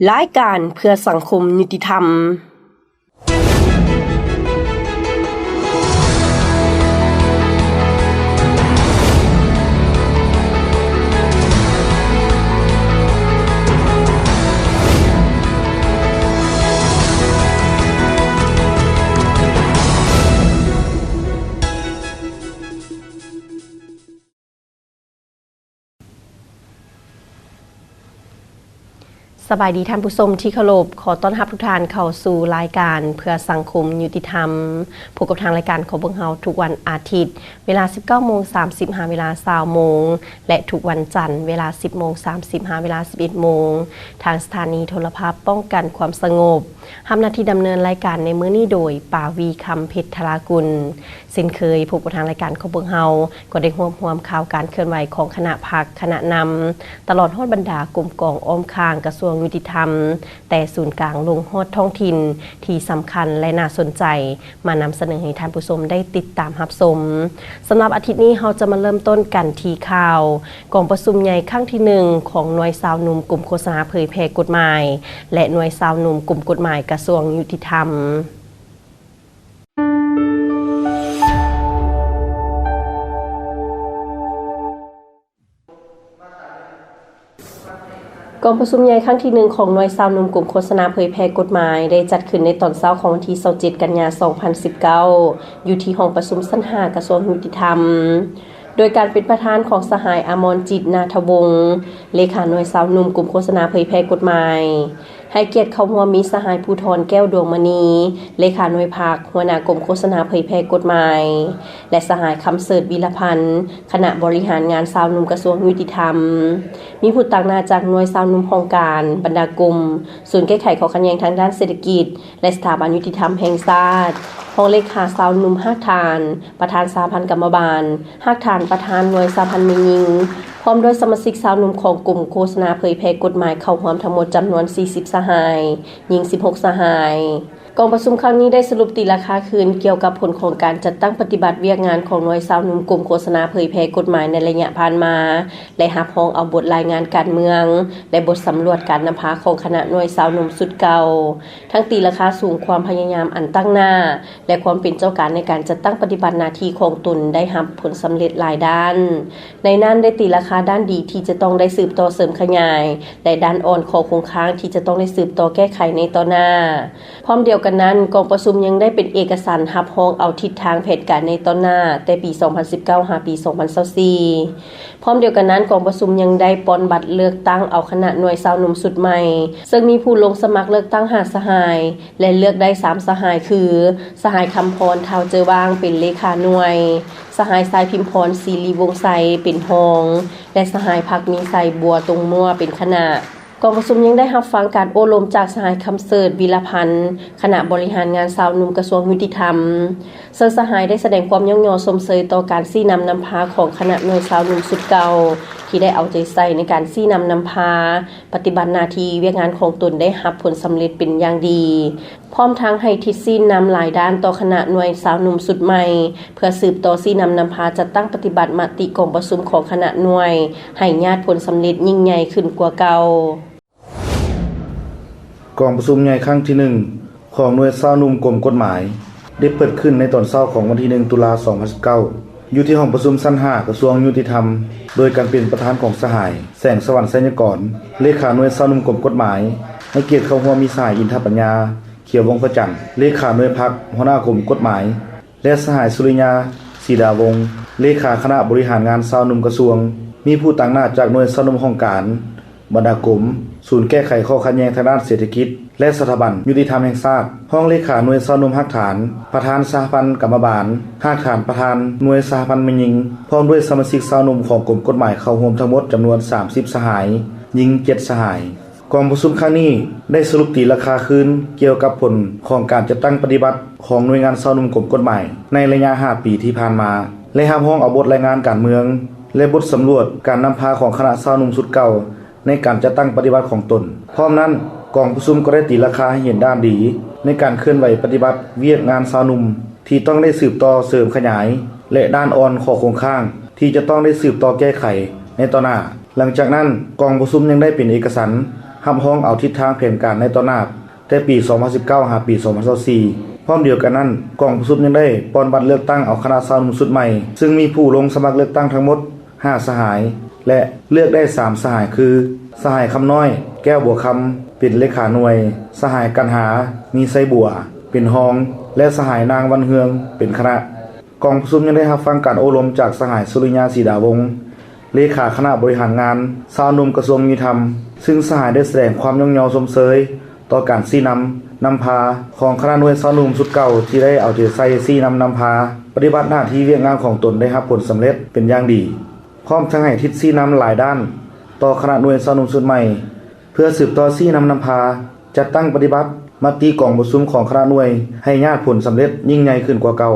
ລາຍການເພື່ອສັງຄົມຍຸຕິທຳ. ສະບາຍດີທ່ານຜູ້ຊົມທີ່ເຄົາລົບ, ຂໍຕ້ອນຮັບທຸກທ່ານເຂົ້າສູ່ລາຍການເພື່ອສັງຄົມຍຸຕິທຳ. ພົບກັບທາງລາຍການຂອງພວກເຮົາທຸກວັນອາທິດ ເວລາສິບເກົ້າໂມງສາມສິບ ຫາເວລາຊາວໂມງ ແລະ ທຸກວັນຈັນ ເວລາສິບໂມງສາມສິບ ຫາເວລາສິບເອັດໂມງ ທາງສະຖານີໂທລະພາບປ້ອງກັນຄວາມສະຫງົບ. ຮັບໜ້າທີ່ດຳເນີນລາຍການໃນມື້ນີ້ໂດຍ ປາວີ ຄຳເພັດທະລາກຸນ. ເຊັ່ນເຄີຍ, ພົບກັບທາງລາຍການຂອງພວກເຮົາ ກໍໄດ້ຮວບຮວມຂ່າວການເຄື່ອນໄຫວຂອງຄະນະພັກ, ຄະນະນຳ, ຕະຫຼອດຮອດບັນດາກົມກອງອ້ອມຂ້າງກະຊວງຍຸຕິທຳ, ແຕ່ສູນກາງລົງຮອດທ້ອງຖິ່ນທີ່ສຳຄັນ ແລະ ໜ້າສົນໃຈ ມານຳສະເໜີໃຫ້ທ່ານຜູ້ຊົມໄດ້ຕິດຕາມຮັບຊົມ. ສຳລັບອາທິດນີ້ ເຮົາຈະມາເລີ່ມຕົ້ນກັນທີ່ຂ່າວ ກອງປະຊຸມໃຫຍ່ຄັ້ງທີໜຶ່ງ ຂອງໜ່ວຍຊາວໜຸ່ມກົມໂຄສະນາເຜີຍແຜ່ກົດໝາຍ ແລະ ໜ່ວຍຊາວໜຸ່ມກົມກົດໝາຍກະຊວງຍຸຕິທຳ. ກອງປະຊຸມໃຫຍ່ຄັ້ງທີໜຶ່ງ ຂອງໜ່ວຍຊາວໜຸ່ມກົມໂຄສະນາເຜີຍແຜ່ກົດໝາຍ ໄດ້ຈັດຂຶ້ນໃນຕອນເຊົ້າຂອງວັນທີຊາວເຈັດ ກັນຍາ ສອງພັນສິບເກົ້າ ຢູ່ທີ່ຫ້ອງປະຊຸມຊັ້ນຫ້າ ກະຊວງຍຸຕິທຳ. ໂດຍການເປັນປະທານຂອງສະຫາຍ ອາມອນຈິດ ນາທະວົງ ເລຂາໜ່ວຍຊາວໜຸ່ມກົມໂຄສະນາເຜີຍແຜ່ກົດໝາຍ, ໃຫ້ກຽດເຂົ້າຮ່ວມມີສະຫາຍ ພູທອນ ແກ້ວດວງມະນີ ເລຂາໜ່ວຍພັກ, ຫົວໜ້າກົມໂຄສະນາເຜີຍແຜ່ກົດໝາຍ ແລະ ສະຫາຍ ຄຳເສີດ ວິລະພັນ ຄະນະບໍລິຫານງານຊາວໜຸ່ມກະຊວງຍຸຕິທຳ. ມີຜູ້ຕາງໜ້າຈາກໜ່ວຍຊາວໜຸ່ມຫ້ອງການ, ບັນດາກົມ, ສູນແກ້ໄຂຂໍ້ຂັດແຍ່ງທາງດ້ານເສດຖະກິດ ແລະ ສະຖາບັນຍຸຕິທຳແຫ່ງຊາດ, ຮອງເລຂາຊາວໜຸ່ມຮາກຖານ, ປະທານສະຫະພັນກຳມະບານຮາກຖານ, ປະທານໜ່ວຍສະຫະພັນແມ່ຍິງ, ພ້ອມດ້ວຍສະມາຊິກຊາວໜຸ່ມຂອງກົມໂຄສະນາເຜີຍແຜ່ກົດໝາຍເຂົ້າຮ່ວມທັງໝົດຈຳນວນສີ່ສິບສະຫາຍ, ຍິງສິບຫົກສະຫາຍ. ກອງປະຊຸມຄັ້ງນີ້ໄດ້ສະຫຼຸບຕີລາຄາຄືນກ່ຽວກັບຜົນຂອງການຈັດຕັ້ງປະຕິບັດວຽກງານຂອງໜ່ວຍຊາວໜຸ່ມກົມໂຄສະນາເຜີຍແຜ່ກົດໝາຍໃນໄລຍະຜ່ານມາ ແລະ ຮັບຮອງເອົາບົດລາຍງານການເມືອງ ແລະ ບົດສຳຫຼວດການນຳພາຂອງຄະນະໜ່ວຍຊາວໜຸ່ມຊຸດເກົ່າ. ທັງຕີລາຄາສູງຄວາມພະຍາຍາມອັນຕັ້ງໜ້າ ແລະ ຄວາມເປັນເຈົ້າການໃນການຈັດຕັ້ງປະຕິບັດໜ້າທີ່ຂອງຕົນໄດ້ຮັບຜົນສຳເລັດຫຼາຍດ້ານ. ໃນນັ້ນໄດ້ຕີລາຄາດ້ານດີທີ່ຈະຕ້ອງໄດ້ສືບຕໍ່ເສີມຂະຫຍາຍ ແລະ ດ້ານອ່ອນຂໍ້ຄົງຄ້າງທີ່ຈະຕ້ອງໄດ້ສືບຕໍ່ແກ້ໄຂໃນຕໍ່ໜ້າ. ພ້ອມດຽວກັນນັ້ນ, ກອງປະຊຸມຍັງໄດ້ເປັນເອກະສານຮັບຮອງເອົາທິດທາງແຜນການໃນຕໍ່ໜ້າ ແຕ່ປີສອງພັນສິບເກົ້າ ຫາປີສອງພັນຊາວສີ່. ພ້ອມດຽວກັນນັ້ນ, ກອງປະຊຸມຍັງໄດ້ປ່ອນບັດເລືອກຕັ້ງເອົາຄະນະໜ່ວຍຊາວໜຸ່ມຊຸດໃໝ່, ເຊິ່ງມີຜູ້ລົງສະໝັກເລືອກຕັ້ງຫ້າສະຫາຍ ແລະ ເລືອກໄດ້ສາມສະຫາຍ ຄື ສະຫາຍ ຄຳພອນ ທ້າວເຈີຫວ່າງ ເປັນເລຂາໜ່ວຍ, ສະຫາຍ ຊາຍພິມພອນ ສີລິວົງໄຊ ເປັນຮອງ ແລະ ສະຫາຍ ພັກມີໄຊ ບົວຕົງມົວ ເປັນຄະນະ. ກອງປະຊຸມຍັງໄດ້ຮັບຟັງການໂອ້ລົມຈາກສະຫາຍ ຄຳເສີດ ວິລະພັນ ຄະນະບໍລິຫານງານຊາວໜຸ່ມກະຊວງຍຸຕິທຳ, ເຊິ່ງສະຫາຍໄດ້ສະແດງຄວາມຍ້ອງຍໍຊົມເຊີຍຕໍ່ການຊີ້ນຳນຳພາຂອງຄະນະໜ່ວຍຊາວໜຸ່ມຊຸດເກົ່າ ທີ່ໄດ້ເອົາໃຈໃສ່ໃນການຊີ້ນຳນຳພາ ປະຕິບັດໜ້າທີ່ວຽກງານຂອງຕົນໄດ້ຮັບຜົນສຳເລັດເປັນຢ່າງດີ, ພ້ອມທັງໃຫ້ທິດຊີ້ນຳຫຼາຍດ້ານຕໍ່ຄະນະໜ່ວຍຊາວໜຸ່ມຊຸດໃໝ່ ເພື່ອສືບຕໍ່ຊີ້ນຳນຳພາຈັດຕັ້ງປະຕິບັດມະຕິກອງປະຊຸມຂອງຄະນະໜ່ວຍ ໃຫ້ຍາດຜົນສຳເລັດຍິ່ງໃຫຍ່ຂຶ້ນກວ່າເກົ່າ. ກອງປະຊຸມໃຫຍ່ຄັ້ງທີໜຶ່ງ ຂອງໜ່ວຍຊາວໜຸ່ມກົມກົດໝາຍ ໄດ້ເປີດຂຶ້ນໃນຕອນເຊົ້າຂອງວັນທີໜຶ່ງ ຕຸລາ ສອງພັນສິບເກົ້າ ຢູ່ທີ່ຫ້ອງປະຊຸມຊັ້ນຫ້າ ກະຊວງຍຸຕິທຳ ໂດຍການເປັນປະທານຂອງສະຫາຍ ແສງສະຫວັນ ໄຊຍະກອນ ເລຂາໜ່ວຍຊາວໜຸ່ມກົມກົດໝາຍ, ໃຫ້ກຽດເຂົ້າຮ່ວມມີສະຫາຍ ອິນທະປັນຍາ ຂຽວວົງພະຈັນ ເລຂາໜ່ວຍພັກ, ຫົວໜ້າກົມກົດໝາຍ ແລະ ສະຫາຍ ສຸລິຍາ ສີດາວົງ ເລຂາຄະນະບໍລິຫານງານຊາວໜຸ່ມກະຊວງ, ມີຜູ້ຕາງໜ້າຈາກໜ່ວຍຊາວໜຸ່ມຫ້ອງການ, ບັນດາກົມ, ສູນແກ້ໄຂຂໍ້ຂັດແຍ່ງທາງດ້ານເສດຖະກິດ ແລະ ສະຖາບັນຍຸຕິທຳແຫ່ງຊາດ, ຮອງເລຂາໜ່ວຍຊາວໜຸ່ມຮາກຖານ, ປະທານສະຫະພັນກຳມະບານ, ຮາກຖານປະທານໜ່ວຍສະຫະພັນແມ່ຍິງ, ພ້ອມດ້ວຍສະມາຊິກຊາວໜຸ່ມຂອງກົມກົດໝາຍເຂົ້າຮ່ວມທັງໝົດຈຳນວນສາມສິບສະຫາຍ, ຍິງເຈັດສະຫາຍ. ກອງປະຊຸມຄັ້ງນີ້ໄດ້ສະຫຼຸບຕີລາຄາຄືນກ່ຽວກັບຜົນຂອງການຈັດຕັ້ງປະຕິບັດຂອງໜ່ວຍງານຊາວໜຸ່ມກົມກົດໝາຍໃນໄລຍະຫ້າປີທີ່ຜ່ານມາ ແລະ ຮັບຮອງເອົາບົດລາຍງານການເມືອງ ແລະ ບົດສຳຫຼວດການນຳພາຂອງຄະນະຊາວໜຸ່ມຊຸດເກົ່າໃນການຈັດຕັ້ງປະຕິບັດຂອງຕົນ. ພ້ອມນັ້ນ, ກອງປະຊຸມກໍໄດ້ຕີລາຄາໃຫ້ເຫັນດ້ານດີໃນການເຄື່ອນໄຫວປະຕິບັດວຽກງານຊາວໜຸ່ມທີ່ຕ້ອງໄດ້ສືບຕໍ່ເສີມຂະຫຍາຍ ແລະ ດ້ານອ່ອນຂໍ້ຄົງຄ້າງທີ່ຈະຕ້ອງໄດ້ສືບຕໍ່ແກ້ໄຂໃນຕໍ່ໜ້າ. ຫຼັງຈາກນັ້ນ, ກອງປະຊຸມຍັງໄດ້ເປັນເອກະສັນ ຮັບຮອງເອົາທິດທາງແຜນການໃນຕໍ່ໜ້າ ແຕ່ປີສອງພັນສິບເກົ້າ ຫາປີສອງພັນຊາວສີ່. ພ້ອມດຽວກັນນັ້ນ, ກອງປະຊຸມຍັງໄດ້ປ່ອນບັດເລືອກຕັ້ງເອົາຄະນະຊາວໜຸ່ມຊຸດໃໝ່, ຊຶ່ງມີຜູ້ລົງສະໝັກເລືອກຕັ້ງທັງໝົດຫ້າສະຫາຍ ແລະ ເລືອກໄດ້ສາມສະຫາຍ ຄື ສະຫາຍ ຄຳນ້ອຍ ແກ້ວບົວຄຳ ເປັນເລຂາໜ່ວຍ, ສະຫາຍ ກັນຫາ ມີໄຊບົວ ເປັນຮອງ ແລະ ສະຫາຍ ນາງ ວັນເຮືອງ ເປັນຄະນະ. ກອງປະຊຸມຍັງໄດ້ຮັບຟັງການໂອ້ລົມຈາກສະຫາຍ ສຸລິຍາ ສີດາວົງ ເລຂາຄະນະບໍລິຫານງານຊາວໜຸ່ມກະຊວງຍຸຕິທຳ, ຊຶ່ງສະຫາຍໄດ້ສະແດງຄວາມຍ້ອງຍໍຊົມເຊີຍຕໍ່ການຊີ້ນຳນຳພາຂອງຄະນະໜ່ວຍຊາວໜຸ່ມຊຸດເກົ່າ ທີ່ໄດ້ເອົາໃຈໃສ່ຊີ້ນຳນຳພາປະຕິບັດໜ້າທີ່ວຽກງານຂອງຕົນໄດ້ຮັບຜົນສຳເລັດເປັນຢ່າງດີ, ພ້ອມທັງໃຫ້ທິດຊີ້ນຳຫຼາຍດ້ານຕໍ່ຄະນະໜ່ວຍຊາວໜຸ່ມຊຸດໃໝ່ ເພື່ອສືບຕໍ່ຊີ້ນຳນຳພາ ຈັດຕັ້ງປະຕິບັດມະຕິກອງປະຊຸມຂອງຄະນະໜ່ວຍໃຫ້ຍາດຜົນສຳເລັດຍິ່ງໃຫຍ່ຂຶ້ນກວ່າເກົ່າ.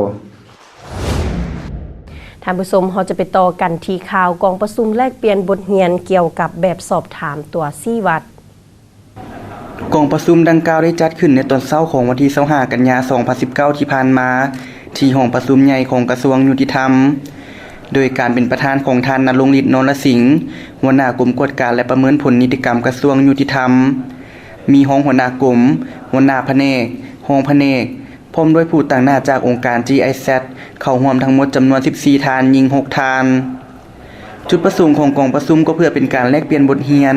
ທ່ານຜູ້ຊົມ, ເຮົາຈະໄປຕໍ່ກັນທີ່ຂ່າວກອງປະຊຸມແລກປ່ຽນບົດຮຽນກ່ຽວກັບແບບສອບຖາມຕົວຊີ້ວັດ. ກອງປະຊຸມດັ່ງກ່າວໄດ້ຈັດຂຶ້ນໃນຕອນເຊົ້າຂອງວັນທີຊາວຫ້າ ກັນຍາ ສອງພັນສິບເກົ້າ ທີ່ຜ່ານມາ ທີ່ຫ້ອງປະຊຸມໃຫຍ່ຂອງກະຊວງຍຸຕິທຳ, ໂດຍການເປັນປະທານຂອງທ່ານ ນະລົງລິດ ນອນລະສິງ ຫົວໜ້າກົມກວດກາ ແລະ ປະເມີນຜົນນິຕິກຳກະຊວງຍຸຕິທຳ, ມີຮອງຫົວໜ້າກົມ, ຫົວໜ້າພະແນກ, ຮອງພະແນກ, ພ້ອມດ້ວຍຜູ້ຕາງໜ້າຈາກອົງການ GIZ ເຂົ້າຮ່ວມທັງໝົດຈຳນວນສິບສີ່ທ່ານ, ຍິງຫົກທ່ານ. ຈຸດປະສົງຂອງກອງປະຊຸມກໍເພື່ອເປັນການແລກປ່ຽນບົດຮຽນ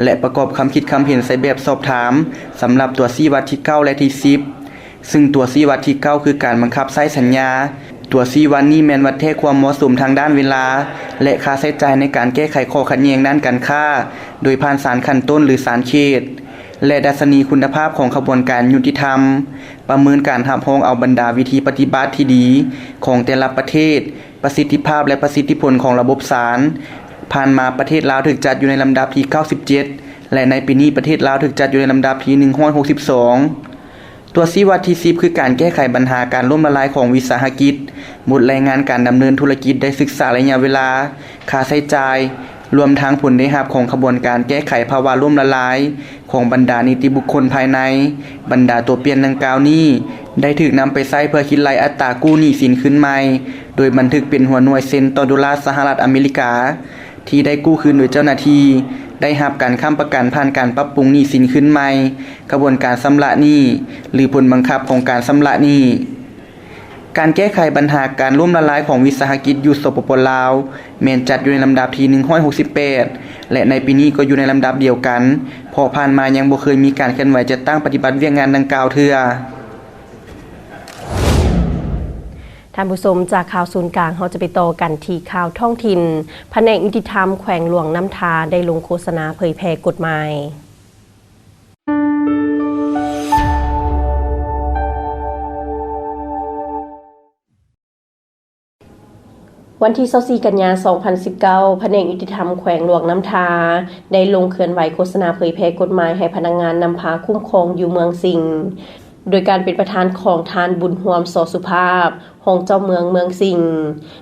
ແລະ ປະກອບຄຳຄິດຄຳເຫັນໃສ່ແບບສອບຖາມສຳລັບຕົວຊີ້ວັດທີເກົ້າ ແລະ ທີສິບ, ຊຶ່ງຕົວຊີ້ວັດທີເກົ້າ ຄືການບັງຄັບໃຊ້ສັນຍາ. ຕົວຊີ້ວັດນີ້ແມ່ນວັດແທກຄວາມເໝາະສົມທາງດ້ານເວລາ ແລະ ຄ່າໃຊ້ຈ່າຍໃນການແກ້ໄຂຂໍ້ຂັດແຍ່ງດ້ານການຄ້າ ໂດຍຜ່ານສານຂັ້ນຕົ້ນ ຫຼື ສານເຂດ ແລະ ດັດຊະນີຄຸນນະພາບຂອງຂະບວນການຍຸຕິທຳ, ປະເມີນການຮັບຮອງເອົາບັນດາວິທີປະຕິບັດທີ່ດີຂອງແຕ່ລະປະເທດ, ປະສິດທິພາບ ແລະ ປະສິດທິຜົນຂອງລະບົບສານ. ຜ່ານມາປະເທດລາວຖືກຈັດຢູ່ໃນລຳດັບທີເກົ້າສິບເຈັດ ແລະ ໃນປີນີ້ປະເທດລາວຖືກຈັດຢູ່ໃນລຳດັບທີໜຶ່ງຮ້ອຍຫົກສິບສອງ. ຕົວຊີ້ວັດທີສິບ ຄືການແກ້ໄຂບັນຫາການລົ້ມລະລາຍຂອງວິສາຫະກິດ. ບົດລາຍງານການດຳເນີນທຸລະກິດໄດ້ສຶກສາໄລຍະເວລາ, ຄ່າໃຊ້ຈ່າຍ, ລວມທັງຜົນໄດ້ຮັບຂອງຂະບວນການແກ້ໄຂພາວະລົ້ມລະລາຍຂອງບັນດານິຕິບຸກຄົນພາຍໃນ. ບັນດາຕົວປ່ຽນດັ່ງກ່າວນີ້ ໄດ້ຖືກນຳໄປໃຊ້ເພື່ອຄິດໄລ່ອັດຕາກູ້ໜີ້ສິນຄືນໃໝ່, ໂດຍບັນທຶກເປັນຫົວໜ່ວຍເຊັນຕໍ່ໂດລາສະຫະລັດອາເມລິກາ ທີ່ໄດ້ກູ້ຄືນໂດຍເຈົ້າໜ້າທີ່ໄດ້ຮັບການຄ້ຳປະກັນຜ່ານການປັບປຸງໜີ້ສິນຄືນໃໝ່, ຂະບວນການຊຳລະໜີ້ ຫຼື ຜົນບັງຄັບຂອງການຊຳລະໜີ້. ການແກ້ໄຂບັນຫາການລົ້ມລະລາຍຂອງວິສາຫະກິດຢູ່ ສປປ ລາວ ແມ່ນຈັດຢູ່ໃນລຳດັບທີໜຶ່ງຮ້ອຍຫົກສິບແປດ ແລະ ໃນປີນີ້ກໍຢູ່ໃນລຳດັບດຽວກັນ, ເພາະຜ່ານມາຍັງບໍ່ເຄີຍມີການເຄື່ອນໄຫວຈັດຕັ້ງປະຕິບັດວຽກງານດັ່ງກ່າວເທື່ອ. ທ່ານຜູ້ຊົມ, ຈາກຂ່າວສູນກາງ ເຮົາຈະໄປຕໍ່ກັນທີ່ຂ່າວທ້ອງຖິ່ນ. ພະແນກຍຸຕິທຳແຂວງຫຼວງນ້ຳທາໄດ້ລົງໂຄສະນາເຜີຍແຜ່ກົດໝາຍ. ວັນທີຊາວສີ່ ກັນຍາ ສອງພັນສິບເກົ້າ, ພະແນກຍຸຕິທຳແຂວງຫຼວງນ້ຳທາ ໄດ້ລົງເຄື່ອນໄຫວໂຄສະນາເຜີຍແຜ່ກົດໝາຍໃຫ້ພະນັກງານນຳພາຄຸ້ມຄອງຢູ່ເມືອງສິງ, ໂດຍການເປັນປະທານຂອງທ່ານ ບຸນຮ່ວມ ສໍສຸພາບ ຮອງເຈົ້າເມືອງເມືອງສິງ,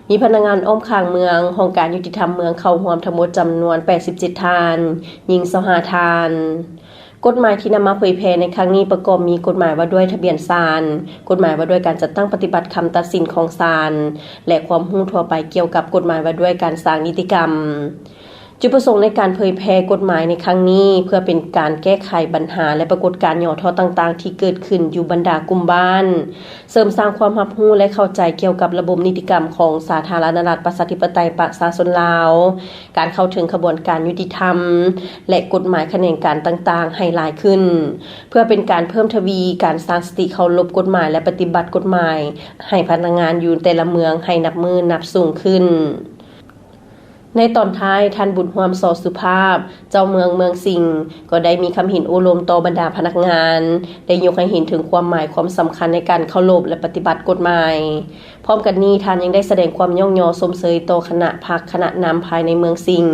ມີພະນັກງານອ້ອມຂ້າງເມືອງ, ຫ້ອງການຍຸຕິທຳເມືອງເຂົ້າຮ່ວມທັງໝົດຈຳນວນແປດສິບເຈັດທ່ານ, ຍິງຊາວຫ້າທ່ານ. ກົດໝາຍທີ່ນຳມາເຜີຍແຜ່ໃນຄັ້ງນີ້ປະກອບມີກົດໝາຍວ່າດ້ວຍທະບຽນສານ, ກົດໝາຍວ່າດ້ວຍການຈັດຕັ້ງປະຕິບັດຄຳຕັດສິນຂອງສານ ແລະ ຄວາມຮູ້ທົ່ວໄປກ່ຽວກັບກົດໝາຍວ່າດ້ວຍການສ້າງນິຕິກຳ. ຈຸດປະສົງໃນການເຜີຍແຜ່ກົດໝາຍໃນຄັ້ງນີ້ ເພື່ອເປັນການແກ້ໄຂບັນຫາ ແລະ ປາກົດການຫຍໍ້ທໍ້ຕ່າງໆທີ່ເກີດຂຶ້ນຢູ່ບັນດາກຸ່ມບ້ານ, ເສີມສ້າງຄວາມຮັບຮູ້ ແລະ ເຂົ້າໃຈກ່ຽວກັບລະບົບນິຕິກຳຂອງສາທາລະນະລັດ ປະຊາທິປະໄຕ ປະຊາຊົນລາວ, ການເຂົ້າເຖິງຂະບວນການຍຸຕິທຳ ແລະ ກົດໝາຍຂະແໜງການຕ່າງໆໃຫ້ຫຼາຍຂຶ້ນ, ເພື່ອເປັນການເພີ່ມທະວີການສ້າງສະຕິເຄົາລົບກົດໝາຍ ແລະ ປະຕິບັດກົດໝາຍໃຫ້ພະນັກງານຢູ່ແຕ່ລະເມືອງໃຫ້ນັບມື້ນັບສູງຂຶ້ນ. ໃນຕອນທ້າຍ, ທ່ານ ບຸນຮ່ວມ ສໍສຸພາບ ເຈົ້າເມືອງເມືອງສິງ ກໍໄດ້ມີຄຳເຫັນໂອ້ລົມຕໍ່ບັນດາພະນັກງານ, ໄດ້ຍົກໃຫ້ເຫັນເຖິງຄວາມໝາຍຄວາມສຳຄັນໃນການເຄົາລົບ ແລະ ປະຕິບັດກົດໝາຍ. ພ້ອມກັນນີ້, ທ່ານຍັງໄດ້ສະແດງຄວາມຍ້ອງຍໍຊົມເຊີຍຕໍ່ຄະນະພັກຄະນະນຳພາຍໃນເມືອງສິງ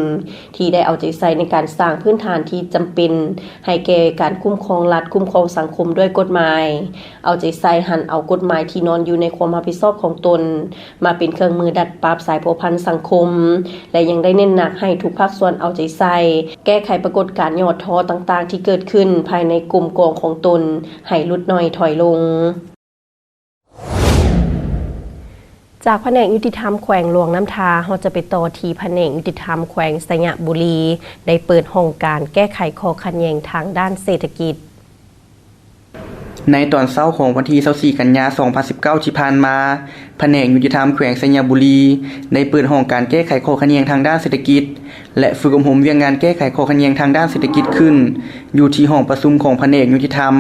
ທີ່ໄດ້ເອົາໃຈໃສ່ໃນການສ້າງພື້ນຖານທີ່ຈຳເປັນໃຫ້ແກ່ການຄຸ້ມຄອງລັດ, ຄຸ້ມຄອງສັງຄົມດ້ວຍກົດໝາຍ, ເອົາໃຈໃສ່ຫັນເອົາກົດໝາຍທີ່ນອນຢູ່ໃນຄວາມຮັບຜິດຊອບຂອງຕົນ ມາເປັນເຄື່ອງມືດັດປັບສາຍພົວພັນສັງຄົມ ແລະ ຍັງໄດ້ເນັ້ນໜັກໃຫ້ທຸກພາກສ່ວນເອົາໃຈໃສ່ ແກ້ໄຂປາກົດການຫຍໍ້ທໍ້ຕ່າງໆທີ່ເກີດຂຶ້ນພາຍໃນກົມກອງຂອງຕົນໃຫ້ຫຼຸດໜ້ອຍຖອຍລົງ. ຈ ຈາກພະແນກຍຸຕິທຳແຂວງຫຼວງນ້ຳທາ, ເຮົາຈະໄປຕໍ່ທີ່ພະແນກຍຸຕິທຳແຂວງໄຊຍະບູລີ ໄດ້ເປີດຫ້ອງການແກ້ໄຂຂໍ້ຂັດແຍ່ງທາງດ້ານເສດຖະກິດ. ໃນຕອນເຊົ້າຂອງວັນທີຊາວສີ່ ກັນຍາ ສອງພັນສິບເກົ້າ ທີ່ຜ່ານມາ, ພະແນກຍຸຕິທຳແຂວງໄຊຍະບູລີ ໄດ້ເປີດຫ້ອງການແກ້ໄຂຂໍ້ຂັດແຍ່ງທາງດ້ານເສດຖະກິດ ແລະ ຝຶກອົບຮົມວຽກງານແກ້ໄຂຂໍ້ຂັດແຍ່ງທາງດ້ານເສດຖະກິດຂຶ້ນ ຢູ່ທີ່ຫ້ອງປະຊຸມຂອງພະແນກຍຸຕິທຳ.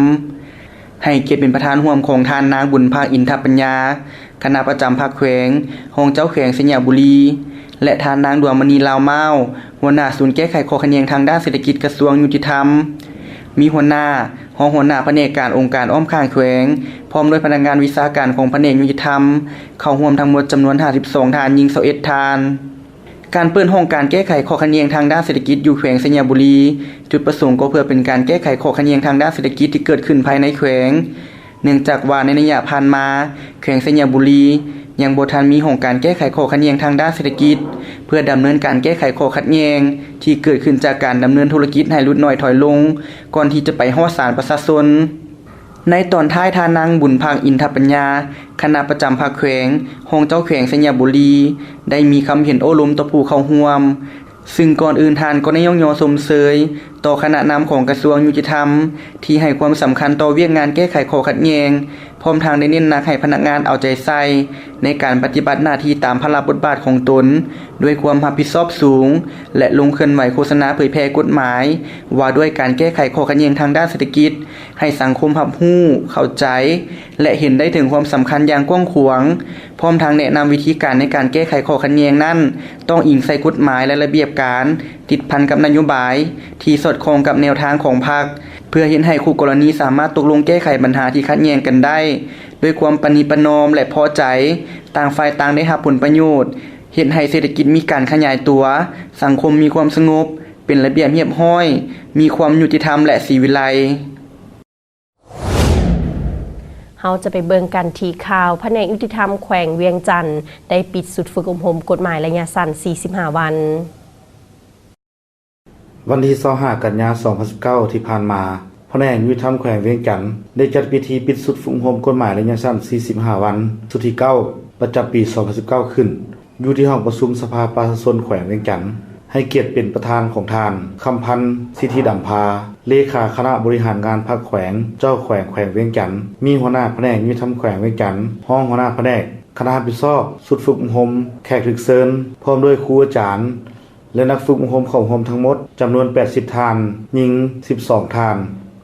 ໃຫ້ກຽດເປັນປະທານຮ່ວມຂອງທ່ານນາງ ບຸນພັກ ອິນທະປັນຍາ, ຄະນະປະຈຳພັກແຂວງ, ຮອງເຈົ້າແຂວງໄຊຍະບູລີ ແລະ ທ່ານນາງ ດວງມະນີ ລາວມ້າວ, ຫົວໜ້າສູນແກ້ໄຂຂໍ້ຂັດແຍ່ງທາງດ້ານເສດຖະກິດ ກະຊວງຍຸຕິທຳ. ມີຫົວໜ້າ, ຮອງຫົວໜ້າພະແນກການອົງການອ້ອມຂ້າງແຂວງ, ພ້ອມດ້ວຍພະນັກງານວິຊາການຂອງພະແນກຍຸຕິທຳ ເຂົ້າຮ່ວມທັງໝົດຈຳນວນ ຫ້າສິບສອງ ທ່ານ, ຍິງ ຊາວເອັດ ທ່ານ. ການເປີດຫ້ອງການແກ້ໄຂຂໍ້ຂັດແຍ່ງທາງດ້ານເສດຖະກິດຢູ່ແຂວງໄຊຍະບູລີ ຈຸດປະສົງກໍເພື່ອເປັນການແກ້ໄຂຂໍ້ຂັດແຍ່ງທາງດ້ານເສດຖະກິດທີ່ເກີດຂຶ້ນພາຍໃນແຂວງ, ເນື່ອງຈາກວ່າໃນໄລຍະຜ່ານມາ ແຂວງໄຊຍະບູລີຍັງບໍ່ທັນມີຫ້ອງການແກ້ໄຂຂໍ້ຂັດແຍ່ງທາງດ້ານເສດຖະກິດ ເພື່ອດຳເນີນການແກ້ໄຂຂໍ້ຂັດແຍ່ງທີ່ເກີດຂຶ້ນຈາກການດຳເນີນທຸລະກິດໃຫ້ຫຼຸດໜ້ອຍຖອຍລົງ ກ່ອນທີ່ຈະໄປຮອດສານປະຊາຊົນ. ໃນຕອນທ້າຍ ທ່ານນາງ ບຸນພັກ ອິນທະປັນຍາ, ຄະນະປະຈຳພັກແຂວງ, ຮອງເຈົ້າແຂວງໄຊຍະບູລີ ໄດ້ມີຄຳເຫັນໂອ້ລົມຕໍ່ຜູ້ເຂົ້າຮ່ວມ, ຊຶ່ງກ່ອນອື່ນທ່ານກໍໄດ້ຍ້ອງຍໍຊົມເຊີຍຕໍ່ຄະນະນຳຂອງກະຊວງຍຸຕິທຳ ທີ່ໃຫ້ຄວາມສຳຄັນຕໍ່ວຽກງານແກ້ໄຂຂໍ້ຂັດແຍ່ງ, ພ້ອມທັງໄດ້ເນັ້ນໜັກໃຫ້ພະນັກງານເອົາໃຈໃສ່ໃນການປະຕິບັດໜ້າທີ່ຕາມພາລະບົດບາດຂອງຕົນ ດ້ວຍຄວາມຮັບຜິດຊອບສູງ ແລະ ລົງເຄື່ອນໄຫວໂຄສະນາເຜີຍແຜ່ກົດໝາຍວ່າດ້ວຍການແກ້ໄຂຂໍ້ຂັດແຍ່ງທາງດ້ານເສດຖະກິດ ໃຫ້ສັງຄົມຮັບຮູ້, ເຂົ້າໃຈ ແລະ ເຫັນໄດ້ເຖິງຄວາມສຳຄັນຢ່າງກວ້າງຂວາງ, ພ້ອມທັງແນະນຳວິທີການໃນການແກ້ໄຂຂໍ້ຂັດແຍ່ງນັ້ນ ຕ້ອງອີງໃສ່ກົດໝາຍ ແລະ ລະບຽບການ, ຕິດພັນກັບນະໂຍບາຍທີ່ສອດຄ່ອງກັບແນວທາງຂອງພັກ, ເພື່ອເຮັດໃຫ້ຄູ່ກໍລະນີສາມາດຕົກລົງແກ້ໄຂບັນຫາທີ່ຂັດແຍ່ງກັນໄດ້ ດ້ວຍຄວາມປະນີປະນອມ ແລະ ພໍໃຈ, ຕ່າງຝ່າຍຕ່າງໄດ້ຮັບຜົນປະໂຫຍດ, ເຮັດໃຫ້ເສດຖະກິດມີການຂະຫຍາຍຕົວ, ສັງຄົມມີຄວາມສະຫງົບ, ເປັນລະບຽບຮຽບຮ້ອຍ, ມີຄວາມຍຸຕິທຳ ແລະ ສີວິໄລ. ເຮົາຈະໄປເບິ່ງກັນທີ່ຂ່າວ ພະແນກຍຸຕິທຳແຂວງວຽງຈັນ ໄດ້ປິດຊຸດຝຶກອົບຮົມກົດໝາຍໄລຍະສັ້ນ ສີ່ສິບຫ້າ ວັນ. ວັນທີຊາວຫ້າ ກັນຍາ ສອງພັນສິບເກົ້າ ທີ່ຜ່ານມາ, ພະແນກຍຸຕິທຳແຂວງວຽງຈັນ ໄດ້ຈັດພິທີປິດຊຸດຝຶກອົບຮົມກົດໝາຍໄລຍະສັ້ນ ສີ່ສິບຫ້າ ວັນ ຊຸດທີ ເກົ້າ ປະຈຳປີ ສອງພັນສິບເກົ້າ ຂຶ້ນ ຢູ່ທີ່ຫ້ອງປະຊຸມສະພາປະຊາຊົນແຂວງວຽງຈັນ, ໃຫ້ກຽດເປັນປະທານຂອງທ່ານ ຄຳພັນ ສິດທິດຳພາ ເລຂາຄະນະບໍລິຫານງານພັກແຂວງ, ເຈົ້າແຂວງແຂວງວຽງຈັນ, ມີຫົວໜ້າພະແນກຍຸຕິທຳແຂວງວຽງຈັນ, ຮອງຫົວໜ້າພະແນກ, ຄະນະຮັບຜິດຊອບຊຸດຝຶກອົບຮົມ, ແຂກຖືກເຊີນ ພ້ອມດ້ວຍຄູອາຈານ ແລະ ນັກຝຶກອົບຮົມເຂົ້າຮ່ວມທັງໝົດຈຳນວນ ແປດສິບ ທ່ານ, ຍິງ ສິບສອງ ທ່ານ.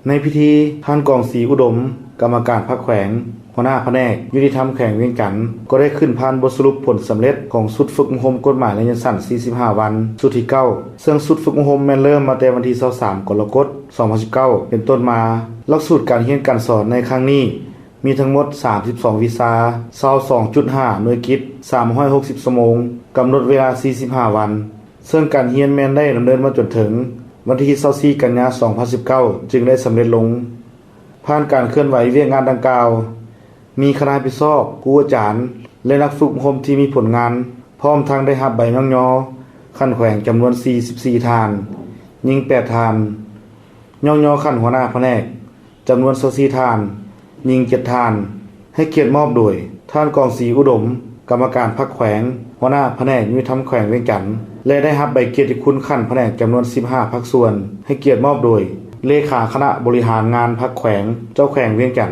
ໃນພິທີ, ທ່ານ ກອງສີ ອຸດົມ, ກຳມະການພັກແຂວງ, ຫົວໜ້າພະແນກຍຸຕິທຳແຂວງວຽງຈັນ ກໍໄດ້ຂຶ້ນຜ່ານບົດສະຫຼຸບຜົນສຳເລັດຂອງຊຸດຝຶກອົບຮົມກົດໝາຍໄລຍະສັ້ນ ສີ່ສິບຫ້າ ວັນ ຊຸດທີ ເກົ້າ ເຊິ່ງຊຸດຝຶກອົບຮົມແມ່ນເລີ່ມມາແຕ່ວັນທີ ຊາວສາມ ກໍລະກົດ ສອງພັນສິບເກົ້າ ເປັນຕົ້ນມາ. ຫຼັກສູດການຮຽນການສອນໃນຄັ້ງນີ້ ມີທັງໝົດ ສາມສິບສອງ ວິຊາ, ຊາວສອງຈຸດຫ້າ ໜ່ວຍກິດ, ສາມຮ້ອຍຫົກສິບ ຊົ່ວໂມງ, ກຳນົດເວລາ ສີ່ສິບຫ້າ ວັນ. ເຊິ່ງການຮຽນແມ່ນໄດ້ດຳເນີນມາຈົນເຖິງວັນທີ ຊາວສີ່ ກັນຍາ ສອງພັນສິບເກົ້າ ຈຶ່ງໄດ້ສຳເລັດລົງ. ຜ່ານການເຄື່ອນໄຫວວຽກງານດັ່ງກ່າວ, ມີຄະນະຮັບຜິດຊອບ, ຄູອາຈານ ແລະ ນັກຝຶກອົບຮົມທີ່ມີຜົນງານ, ພ້ອມທັງໄດ້ຮັບໃບຍ້ອງຍໍຂັ້ນແຂວງຈຳນວນ ສີ່ສິບສີ່ ທ່ານ, ຍິງ ແປດ ທ່ານ, ຍ້ອງຍໍຂັ້ນຫົວໜ້າພະແນກ ຈຳນວນ ຊາວສີ່ ທ່ານ, ຍິງ ເຈັດ ທ່ານ. ໃຫ້ກຽດມອບໂດຍ ທ່ານ ກອງສີ ອຸດົມ, ກຳມະການພັກແຂວງ, ຫົວໜ້າພະແນກຍຸຕິທຳແຂວງວຽງຈັນ ແລະ ໄດ້ຮັບໃບກຽດຕິຄຸນຂັ້ນພະແນກຈຳນວນ ສິບຫ້າ ພາກສ່ວນ. ໃຫ້ກຽດມອບໂດຍ ເລຂາຄະນະບໍລິຫານງານພັກແຂວງ, ເຈົ້າແຂວງວຽງຈັນ.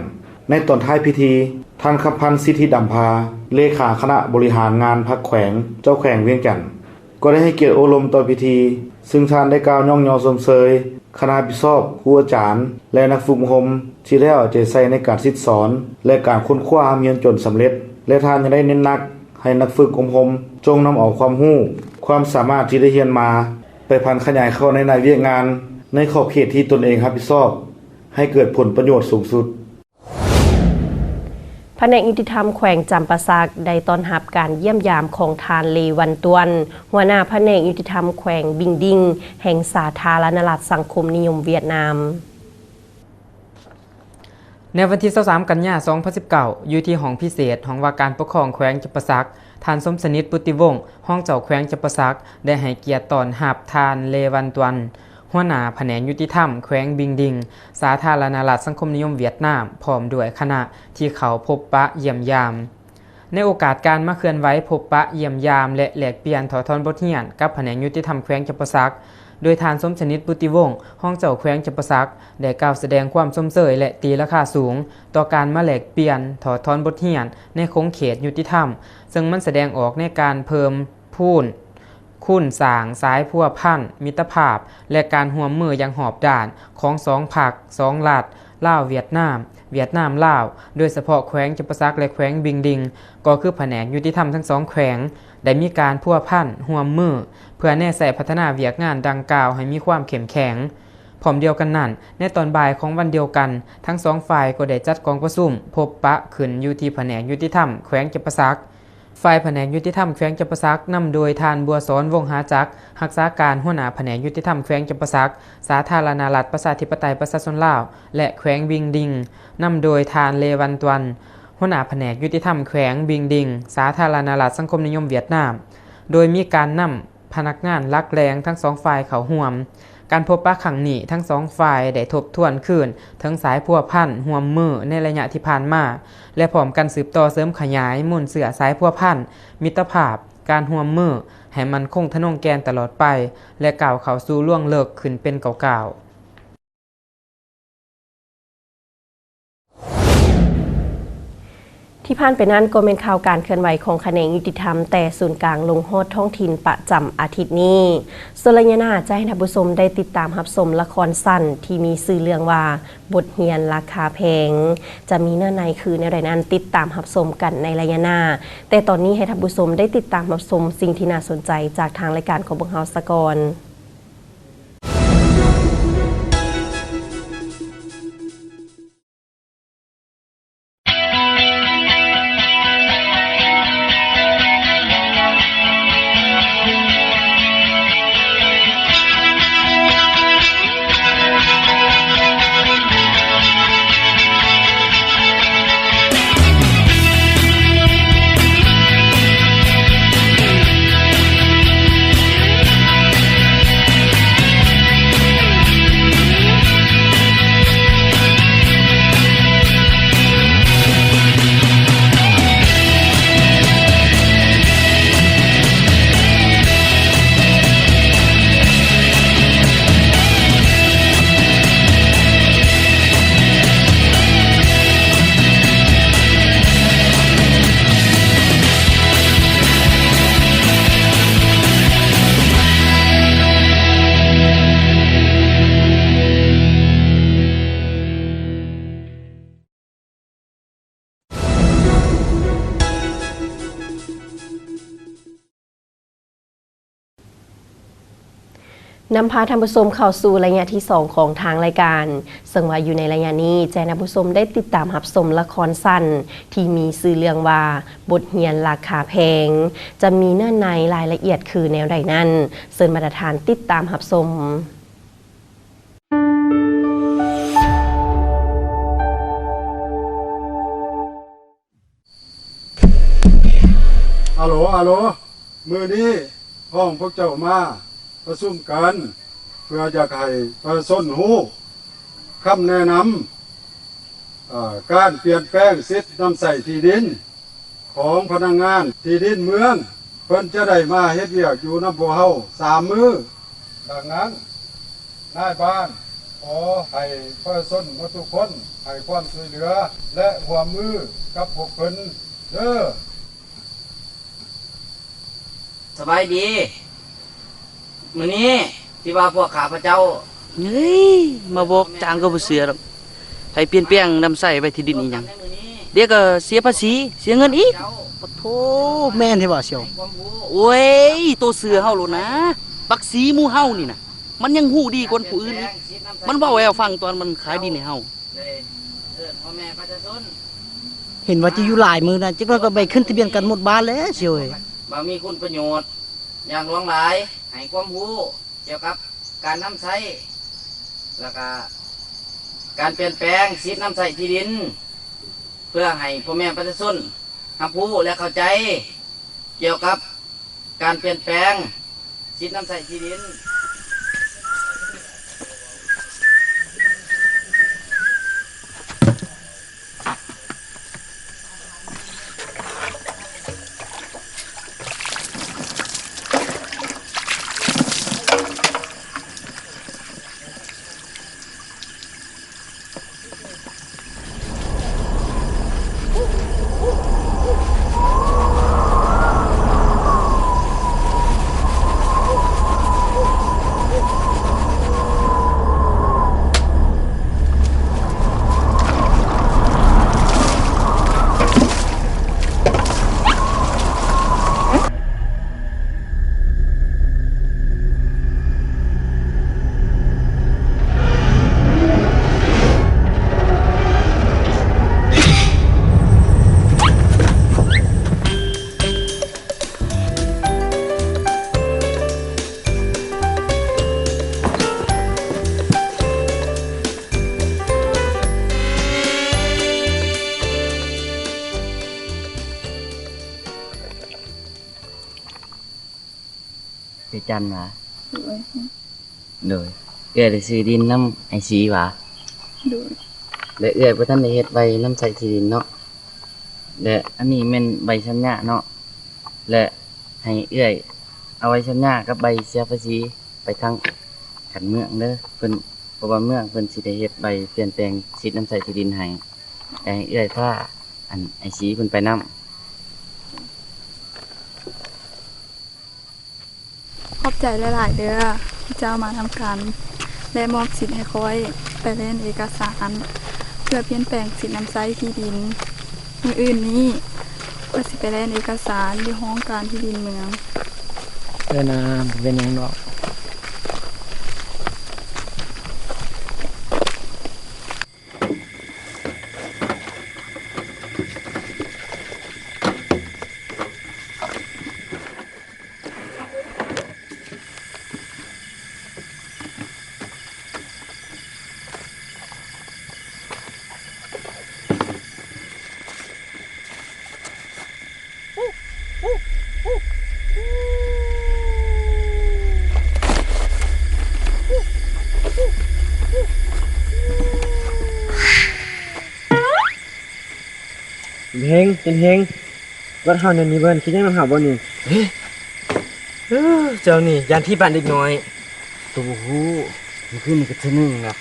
ໃນຕອນທ້າຍພິທີ, ທ່ານ ຄຳພັນ ສິດທິດຳພາ, ເລຂາຄະນະບໍລິຫານງານພັກແຂວງ, ເຈົ້າແຂວງວຽງຈັນ ກໍໄດ້ໃຫ້ກຽດໂອ້ລົມຕໍ່ພິທີ, ຊຶ່ງທ່ານໄດ້ກ່າວຍ້ອງຍໍຊົມເຊີຍຄະນະຮັບຜິດຊອບ, ຄູອາຈານ ແລະ ນັກຝຶກອົບຮົມ ທີ່ໄດ້ເອົາໃຈໃສ່ໃນການສິດສອນ ແລະ ການຄົ້ນຄວ້າຮ່ຳຮຽນຈົນສຳເລັດ ແລະ ທ່ານຍັງໄດ້ເນັ້ນໜັກໃຫ້ນັກຝຶກອົບຮົມຈົ່ງນຳເອົາຄວາມຮູ້, ຄວາມສາມາດທີ່ໄດ້ຮຽນມາ ໄປຜັນຂະຫຍາຍເຂົ້າໃນໜ້າວຽກງານ ໃນຂອບເຂດທີ່ຕົນເອງຮັບຜິດຊອບ ໃຫ້ເກີດຜົນປະໂຫຍດສູງສຸດ. ພະແນກຍຸຕິທຳແຂວງຈຳປາສັກ ໄດ້ຕ້ອນຮັບການຢ້ຽມຢາມຂອງທ່ານ ເລ ວັນຕວນ ຫົວໜ້າພະແນກຍຸຕິທຳແຂວງບິງດິງ ແຫ່ງສາທາລະນະລັດສັງຄົມນິຍົມຫວຽດນາມ. ໃນວັນທີຊາວສາມ ກັນຍາ ສອງພັນສິບເກົ້າ ຢູ່ທີ່ຫ້ອງພິເສດ ຫ້ອງວ່າການປົກຄອງແຂວງຈຳປາສັກ, ທ່ານ ສົມສະໜິດ ປຸດຕິວົງ ຮອງເຈົ້າແຂວງຈຳປາສັກ ໄດ້ໃຫ້ກຽດຕ້ອນຮັບທ່ານ ເລ ວັນຕວນ ຫົວໜ້າພະແນກຍຸຕິທຳແຂວງບິງດິງ ສາທາລະນະລັດສັງຄົມນິຍົມຫວຽດນາມ ພ້ອມດ້ວຍຄະນະທີ່ເຂົ້າພົບປະຢ້ຽມຢາມ. ໃນໂອກາດການມາເຄື່ອນໄຫວພົບປະ, ຢ້ຽມຢາມ ແລະ ແລກປ່ຽນຖອດຖອນບົດຮຽນກັບພະແນກຍຸຕິທຳແຂວງຈຳປາສັກ, ໂດຍທ່ານ ສົມສະໜິດ ບຸດຕິວົງ ຮອງເຈົ້າແຂວງຈຳປາສັກ ໄດ້ກ່າວສະແດງຄວາມຊົມເຊີຍ ແລະ ຕີລາຄາສູງຕໍ່ການມາແລກປ່ຽນຖອດຖອນບົດຮຽນໃນຂົງເຂດຍຸຕິທຳ, ເຊິ່ງມັນສະແດງອອກໃນການເພີ່ມພູນ ຄູນສ້າງສາຍພົວພັນ, ມິດຕະພາບ ແລະ ການຮ່ວມມືຢ່າງຮອບດ້ານຂອງສອງພັກ, ສອງລັດ, ລາວ-ຫວຽດນາມ, ຫວຽດນາມ-ລາວ, ໂດຍສະເພາະແຂວງຈຳປາສັກ ແລະ ແຂວງບິງດິງ ກໍຄືພະແນກຍຸຕິທຳທັງສອງແຂວງ ໄດ້ມີການພົວພັນຮ່ວມມື ເພື່ອແນໃສ່ພັດທະນາວຽກງານດັ່ງກ່າວໃຫ້ມີຄວາມເຂັ້ມແຂງ. ພ້ອມດຽວກັນນັ້ນ, ໃນຕອນບ່າຍຂອງວັນດຽວກັນ, ທັງສອງຝ່າຍກໍໄດ້ຈັດກອງປະຊຸມພົບປະຂຶ້ນຢູ່ທີ່ພະແນກຍຸຕິທຳແຂວງຈຳປາສັກ. ຝ່າຍພະແນກຍຸຕິທຳແຂວງຈຳປາສັກ ນຳໂດຍທ່ານ ບົວສອນ ວົງຫາຈັກ ຮັກສາການຫົວໜ້າພະແນກຍຸຕິທຳແຂວງຈຳປາສັກ ສາທາລະນະລັດ ປະຊາທິປະໄຕ ປະຊາຊົນລາວ ແລະ ແຂວງບິງດິງ, ນຳໂດຍທ່ານ ເລວັນຕວັນ ຫົວໜ້າພະແນກຍຸຕິທຳແຂວງບິງດິງ ສາທາລະນະລັດສັງຄົມນິຍົມຫວຽດນາມ, ໂດຍມີການນຳ ພະນັກງານຫຼັກແຫຼ່ງທັງສອງຝ່າຍເຂົ້າຮ່ວມ. ການພົບປະຄັ້ງນີ້, ທັງສອງຝ່າຍໄດ້ທົບທວນຄືນເຖິງສາຍພົວພັນຮ່ວມມືໃນໄລຍະທີ່ຜ່ານມາ ແລະ ພ້ອມກັນສືບຕໍ່ເສີມຂະຫຍາຍມູນເຊື້ອສາຍພົວພັນ, ມິດຕະພາບ, ການຮ່ວມມືໃຫ້ໝັ້ນຄົງທະນົງແກ່ນຕະຫຼອດໄປ ແລະ ກ້າວເຂົ້າສູ່ລວງເລິກຂຶ້ນເປັນກ້າວໆ. ທີ່ຜ່ານໄປນັ້ນກໍແມ່ນຂ່າວການເຄື່ອນໄຫວຂອງຂະແໜງຍຸຕິທຳແຕ່ສູນກາງລົງຮອດທ້ອງຖິ່ນປະຈຳອາທິດນີ້. ສ່ວນໄລຍະໜ້າຈະໃຫ້ທ່ານຜູ້ຊົມໄດ້ຕິດຕາມຮັບຊົມລະຄອນສັ້ນທີ່ມີຊື່ເລື່ອງວ່າ ບົດຮຽນລາຄາແພງ ຈະມີເນື້ອໃນຄືແນວໃດນັ້ນ ຕິດຕາມຮັບຊົມກັນໃນໄລຍະໜ້າ. ແຕ່ຕອນນີ້ໃຫ້ທ່ານຜູ້ຊົມໄດ້ຕິດຕາມຮັບຊົມສິ່ງທີ່ໜ້າສົນໃຈຈາກທາງລາຍການຂອງພວກເຮົາສາກ່ອນ. ນຳພາທ່ານຜູ້ຊົມເຂົ້າສູ່ໄລຍະທີສອງຂອງທາງລາຍການ, ເຊິ່ງວ່າຢູ່ໃນໄລຍະນີ້ຈະໃຫ້ທ່ານຜູ້ຊົມໄດ້ຕິດຕາມຮັບຊົມລະຄອນສັ້ນທີ່ມີຊື່ເລື່ອງວ່າ ບົດຮຽນລາຄາແພງ ຈະມີເນື້ອໃນລາຍລະອຽດຄືແນວໃດນັ້ນ, ເຊີນບັນດາທ່ານຕິດຕາມຮັບຊົມ. ອາໂຫຼ ອາໂຫຼ ມື້ນີ້ຫ້ອງພວກເຈົ້າມາປະຊຸມກັນ ເພື່ອຢາກໃຫ້ປະຊາຊົນຮູ້ຄຳແນະນຳ ເອີ ການປ່ຽນແປງສິດນຳໃຊ້ທີ່ດິນຂອງພະນັກງານທີ່ດິນເມືອງ. ເພິ່ນຈະໄດ້ມາເຮັດວຽກຢູ່ນຳພວກເຮົາສາມມື້. ດັ່ງນັ້ນ ນາຍບ້ານຂໍໃຫ້ປະຊາຊົນໝົດທຸກຄົນໃຫ້ຄວາມຊ່ວຍເຫຼືອ ແລະ ຮ່ວມມືກັບພວກເພິ່ນເດີ. ສະບາຍດີ. ມື້ນີ້ທີ່ວ່າພວກຂ້າພະເຈົ້າ ເຮີ້ຍ ມາບອກຈ້າງກໍບໍ່ເຊື່ອດອກ. ໃຫ້ປ່ຽນແປງນຳໃຊ້ໄວ້ທີ່ດິນອີ່ຫຍັງ ດຽວກໍເສຍພາສີ ເສຍເງິນອີກ. ປະໂທ ແມ່ນແທ້ຫວາສ່ຽວ? ໂອ້ຍ ໂຕເຊື່ອເຮົາໂລດນະ. ບັກສີໝູ່ເຮົານີ້ນະ ມັນຍັງຮູ້ດີກວ່າຜູ້ອື່ນອີກ. ມັນເວົ້າໃຫ້ເຮົາຟັງຕອນມັນຂາຍດິນໃຫ້ເຮົາ. ເຫັນວ່າຈະຢູ່ຫຼາຍມື້ນະ, ຈັກໜ້ອຍກໍໄປຂຶ້ນທະບຽນກັນໝົດບ້ານແລ້ວສ່ຽວເອີຍ. ບໍ່ມີຄຸນປະໂຫຍດຢ່າງຫຼວງຫຼາຍ ໃຫ້ຄວາມຮູ້ກ່ຽວກັບການນຳໃຊ້ ແລ້ວກະການປ່ຽນແປງສິດນຳໃຊ້ທີ່ດິນ ເພື່ອໃຫ້ພໍ່ແມ່ປະຊາຊົນຮັບຮູ້ ແລະ ເຂົ້າໃຈກ່ຽວກັບ ການປ່ຽນແປງສິດນຳໃຊ້ທີ່ດິນ. ຈັນຫວາ? ໂດຍ. ໂດຍ. ເອື້ອຍໄດ້ຊື້ດິນນຳອ້າຍສີຫວາ? ໂດຍ. ແລະເອື້ອຍບໍ່ທັນໄດ້ເຮັດໃບນຳໃຊ້ທີ່ດິນເນາະ? ແລະອັນນີ້ແມ່ນໃບສັນຍາເນາະ? ແລະໃຫ້ເອື້ອຍເອົາໃບສັນຍາກັບໃບເສຍພາສີໄປທາງຂັ້ນເມືອງເດີ ເພິ່ນ ເພາະວ່າເມືອງເພິ່ນຊິໄດ້ເຮັດໃບປ່ຽນແປງສິດນຳໃຊ້ທີ່ດິນໃຫ້. ແລະໃຫ້ເອື້ອຍພາ ອັນ ອ້າຍສີເພິ່ນໄປນຳ. ຂອບໃຈຫຼາຍໆເດີ ທີ່ເຈົ້າມານຳກັນ ແລະມອບສິດໃຫ້ຂ້ອຍໄປແລ່ນເອກະສານ ເພື່ອປ່ຽນແປງສິດນຳໃຊ້ທີ່ດິນ. ມື້ອື່ນນີ້ ຂ້ອຍຊິໄປແລ່ນເອກະສານຢູ່ຫ້ອງການທີ່ດິນເມືອງ. ເອີນາ ບໍ່ເປັນຫຍັງດອກ. ເຮັງ ເປັນເຮັງ ວັດເຮົາແນວນີ້ເບິ່ງ ຄິດຫຍັງນຳເຮົາບໍ່ນີ້? ເອີ ເຈົ້ານີ້ຢ້ານຜີບ້ານເດັກນ້ອຍ. ໂຕບໍ່ຮູ້ ມື້ຄືນນີ້ກໍເທື່ອໜຶ່ງລະ.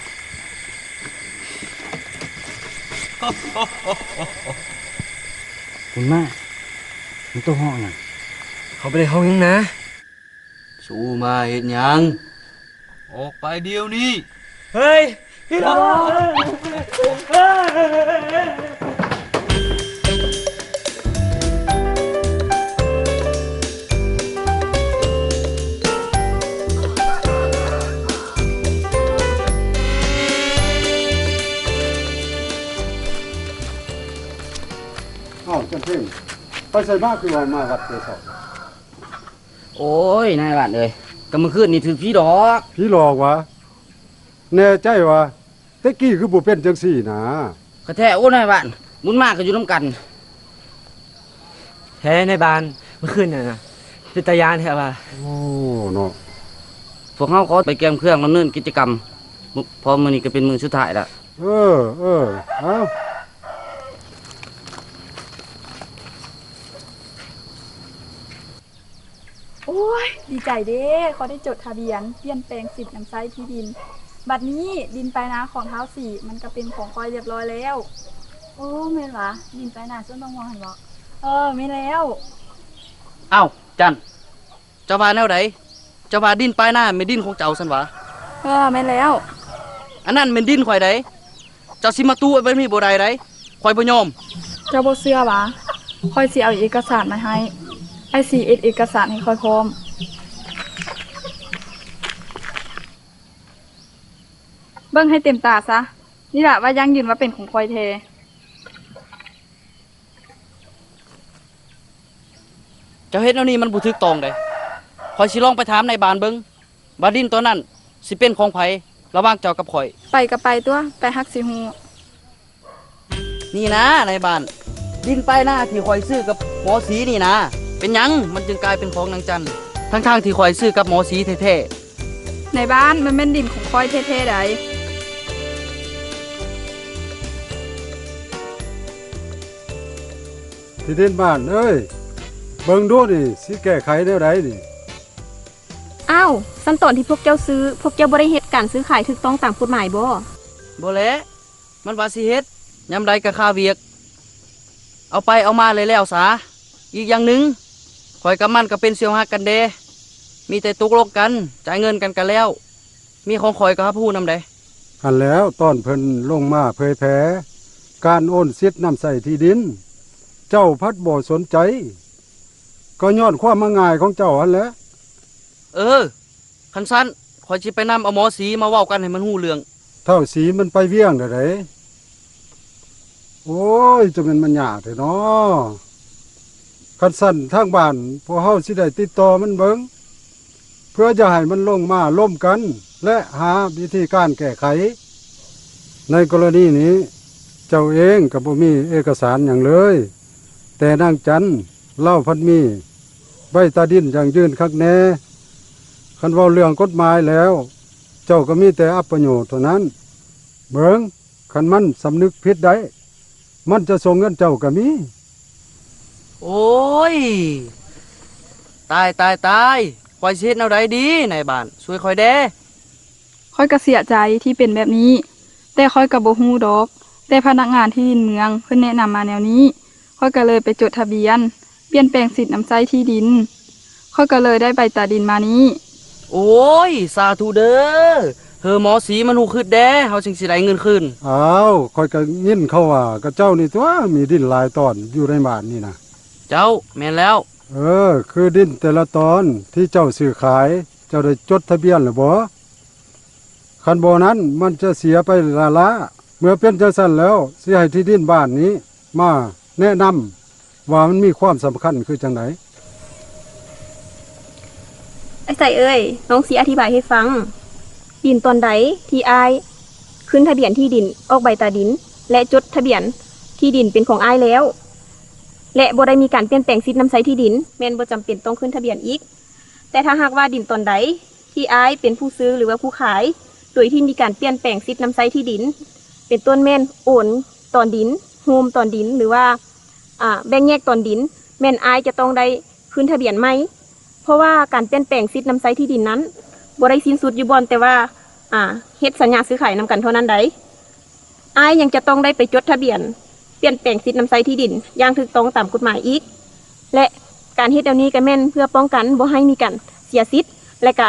ຄຸນມາ ມັນໂຕຮ້ອງຫຍັງ? ເຂົາບໍ່ໄດ້ຮ້ອງຫຍັງນາ. ສູມາເຮັດຫຍັງ? ອອກໄປດຽວນີ້. ເຮີ້ຍ ພີ່ນ້ອງ. ອ້າວ ຈັນເພັງ ໄປໃສມາ ຄືວ່າມາວັດແຕ່ເຊົ້າ? ໂອ້ຍ ນາຍບ້ານເອີຍ ກໍມື້ຄືນນີ້ຖືກຜີຫຼອກ. ຜີຫຼອກຫວາ? ແນ່ໃຈຫວາ? ແຕ່ກີ້ຄືບໍ່ເປັນຈັ່ງຊີ້ນາ. ກະແທ້ ໂອ້ ນາຍບ້ານ ບຸນມາກໍຢູ່ນຳກັນ. ແທ້ນາຍບ້ານ ມື້ຄືນນັ້ນນະ ເປັນຕາຢ້ານແທ້ຫວາ. ໂອ້ ເນາະ. ພວກເຮົາຂໍໄປກຽມເຄື່ອງດຳເນີນກິດຈະກຳ ເພາະມື້ນີ້ກໍເປັນມື້ສຸດທ້າຍລະ. ເອີ ເອີ ເອົາ. ໂອ້ຍ ດີໃຈເດ້ ຂ້ອຍໄດ້ຈົດທະບຽນປ່ຽນແປງສິດນຳໃຊ້ທີ່ດິນ. ບັດນີ້ດິນປາຍນາຂອງທ້າວສີມັນກໍເປັນຂອງຂ້ອຍລຽບລ້ອຍແລ້ວ. ໂອ້ ແມ່ນຫວາ? ດິນປາຍນາສວນບັກມ່ວງຫັ້ນບໍ? ເອີ ແມ່ນແລ້ວ. ອ້າວ ຈັນ ເຈົ້າວ່າແນວໃດ? ເຈົ້າວ່າດິນປາຍນາແມ່ນດິນຂອງເຈົ້າຊັ້ນຫວາ? ເອີ ແມ່ນແລ້ວ. ອັນນັ້ນແມ່ນດິນຂ້ອຍໃດ໋. ເຈົ້າຊິມາຕູ້ໄວ້ແບບນີ້ບໍ່ໄດ້ໃດ໋ ຂ້ອຍບໍ່ຍອມ. ເຈົ້າບໍ່ເຊື່ອຫວາ? ຂ້ອຍຊິເອົາເອກະສານມາໃຫ້. ອ້າຍສີເຮັດເອກະສານໃຫ້ຂ້ອຍພ້ອມ. ເບິ່ງໃຫ້ເຕັມຕາຊະ. ນີ້ລະວ່າຢັ້ງຢືນວ່າເປັນຂອງຂ້ອຍແທ້. ເຈົ້າເຮັດແນວນີ້ມັນບໍ່ຖືກຕ້ອງເດ້. ຂ້ອຍຊິລອງໄປຖາມນາຍບ້ານເບິ່ງ ວ່າດິນຕອນນັ້ນຊິເປັນຂອງໃຜ ລະຫວ່າງເຈົ້າກັບຂ້ອຍ. ໄປກໍໄປຕົວະ ໄປຮັກຊິຮູ້. ນີ້ນານາຍບ້ານ, ດິນປາຍນາທີ່ຂ້ອຍຊື້ກັບໝໍສີນີ້ນາ, ເປັນຫຍັງມັນຈຶ່ງກາຍເປັນຂອງນາງຈັນ ທັງໆທີ່ຂ້ອຍຊື້ກັບໝໍສີແທ້ໆ? ນາຍບ້ານ, ມັນແມ່ນດິນຂອງຂ້ອຍແທ້ໆໃດ໋. ທີ່ດິນບ້ານເອີຍ, ເບິ່ງດູນີ້ ຊິແກ້ໄຂແນວໃດນີ້? ອ້າວ, ຊັ້ນຕອນທີ່ພວກເຈົ້າຊື້, ພວກເຈົ້າບໍ່ໄດ້ເຮັດການຊື້ຂາຍຖືກຕ້ອງຕາມກົດໝາຍບໍ? ບໍ່ແຫຼະ, ມັນວ່າຊິເຮັດ, ຍາມໃດກໍຄາວຽກ, ເອົາໄປເອົາມາແລ້ວໆຊະ. ອີກຢ່າງໜຶ່ງ, ຂ້ອຍກັບມັນກໍເປັນສ່ຽວຮັກກັນເດ້, ມີແຕ່ຕົກລົງກັນ, ຈ່າຍເງິນກັນກໍແລ້ວ. ເມຍຂອງຂ້ອຍກໍຮັບຮູ້ນຳໃດ໋. ຫັ້ນແຫຼ້ວ, ຕອນເພິ່ນລົງມາເຜີຍແຜ່ການໂອນສິດນຳໃຊ້ທີ່ດິນ, ເຈົ້າພັດບໍ່ສົນໃຈ, ກໍຍ້ອນຄວາມມັກງ່າຍຂອງເຈົ້າຫັ້ນແຫຼະ. ເອີ, ຄັນຊັ້ນ, ຂ້ອຍຊິໄປນຳເອົາໝໍສີມາເວົ້າກັນໃຫ້ມັນຮູ້ເລື່ອງ. ທ້າວສີມັນໄປວຽງແລ້ວໃດ໋. ໂອ້ຍ, ຈະແມ່ນມັນຍາກແທ້ເນາະ. ຄັນຊັ້ນທາງບ້ານພວກເຮົາຊິໄດ້ຕິດຕໍ່ມັນເບິ່ງ, ເພື່ອຈະໃຫ້ມັນລົງມາລົມກັນ ແລະ ຫາວິທີການແກ້ໄຂ. ໃນກໍລະນີນີ້ ເຈົ້າເອງກໍບໍ່ມີເອກະສານຫຍັງເລີຍ, ແຕ່ນາງຈັນ ລາວພັດມີໃບຕາດິນຢັ້ງຢືນຄັກແນ່. ຄັນເວົ້າເລື່ອງກົດໝາຍແລ້ວ ເຈົ້າກໍມີແຕ່ອັບປະໂຫຍດເທົ່ານັ້ນ. ເບິ່ງ, ຄັນມັນສຳນຶກຜິດໄດ້, ມັນຈະສົ່ງເງິນເຈົ້າກໍມີ. ໂອ້ຍ! ຕາຍ, ຕາຍ, ຕາຍ! ຂ້ອຍຊິເຮັດແນວໃດດີ? ນາຍບ້ານ, ຊ່ວຍຂ້ອຍແດ່. ຂ້ອຍກໍເສຍໃຈທີ່ເປັນແບບນີ້, ແຕ່ຂ້ອຍກໍບໍ່ຮູ້ດອກ, ແຕ່ພະນັກງານທີ່ດິນເມືອງເພິ່ນແນະນຳມາແນວນີ້, ຂ້ອຍກໍເລີຍໄປຈົດທະບຽນ ປ່ຽນແປງສິດນຳໃຊ້ທີ່ດິນ. ຂ້ອຍກໍເລີຍໄດ້ໃບຕາດິນມານີ້. ໂອ້ຍ, ສາທຸເດີ. ເຮີໝໍສີມັນຮູ້ຄຶດແດ່, ເຮົາຈຶ່ງຊິໄດ້ເງິນຄືນ. ອ້າວ, ຂ້ອຍກໍຍິນເຂົາວ່າ ຂະເຈົ້ານີ້ຕົວະ ມີດິນຫຼາຍຕອນຢູ່ໃນບ້ານນີ້ນະ. ເຈົ້າ, ແມ່ນແລ້ວ. ເອີ, ຄືດິນແຕ່ລະຕອນທີ່ເຈົ້າຊື້ຂາຍ, ເຈົ້າໄດ້ຈົດທະບຽນແລ້ວບໍ່? ຄັນບໍ່ນັ້ນ ມັນຈະເສຍໄປລ້າໆ. ເມື່ອເປັນຈັ່ງຊັ້ນແລ້ວ, ຊິໃຫ້ທີ່ດິນບ້ານນີ້ມາແນະນຳວ່າມັນມີຄວາມສຳຄັນຄືຈັ່ງໃດ. ອ້າຍໃສເອີຍ, ນ້ອງຊິອະທິບາຍໃຫ້ຟັງ. ດິນຕອນໃດທີ່ອ້າຍຂຶ້ນທະບຽນທີ່ດິນ, ອອກໃບຕາດິນ ແລະ ຈົດທະບຽນທີ່ດິນເປັນຂອງອ້າຍແລ້ວ ແລະ ບໍ່ໄດ້ມີການປ່ຽນແປງສິດນຳໃຊ້ທີ່ດິນ, ແມ່ນບໍ່ຈຳເປັນຕ້ອງຂຶ້ນທະບຽນອີກ. ແຕ່ຖ້າຫາກວ່າດິນຕອນໃດ ທີ່ອ້າຍເປັນຜູ້ຊື້ ຫຼືວ່າຜູ້ຂາຍ ໂດຍທີ່ມີການປ່ຽນແປງສິດນຳໃຊ້ທີ່ດິນ ເປັນຕົ້ນແມ່ນໂອນຕອນດິນ, ໂຮມຕອນດິນ ຫຼືວ່າ ອາ ແບ່ງແຍກຕອນດິນ, ແມ່ນອ້າຍຈະຕ້ອງໄດ້ຂຶ້ນທະບຽນໃໝ່. ເພາະວ່າການປ່ຽນແປງສິດນຳໃຊ້ທີ່ດິນນັ້ນ ບໍ່ໄດ້ສິ້ນສຸດຢູ່ບ່ອນແຕ່ວ່າ ອາ ເຮັດສັນຍາຊື້ຂາຍນຳກັນເທົ່ານັ້ນໃດ. ອ້າຍຍັງຈະຕ້ອງໄດ້ໄປຈົດທະບຽນປ່ຽນແປງສິດນຳໃຊ້ທີ່ດິນຢ່າງຖືກຕ້ອງຕາມກົດໝາຍອີກ ແລະ ການເຮັດແນວນີ້ກໍແມ່ນເພື່ອປ້ອງກັນບໍ່ໃຫ້ມີການເສຍສິດ ແລະ ກະ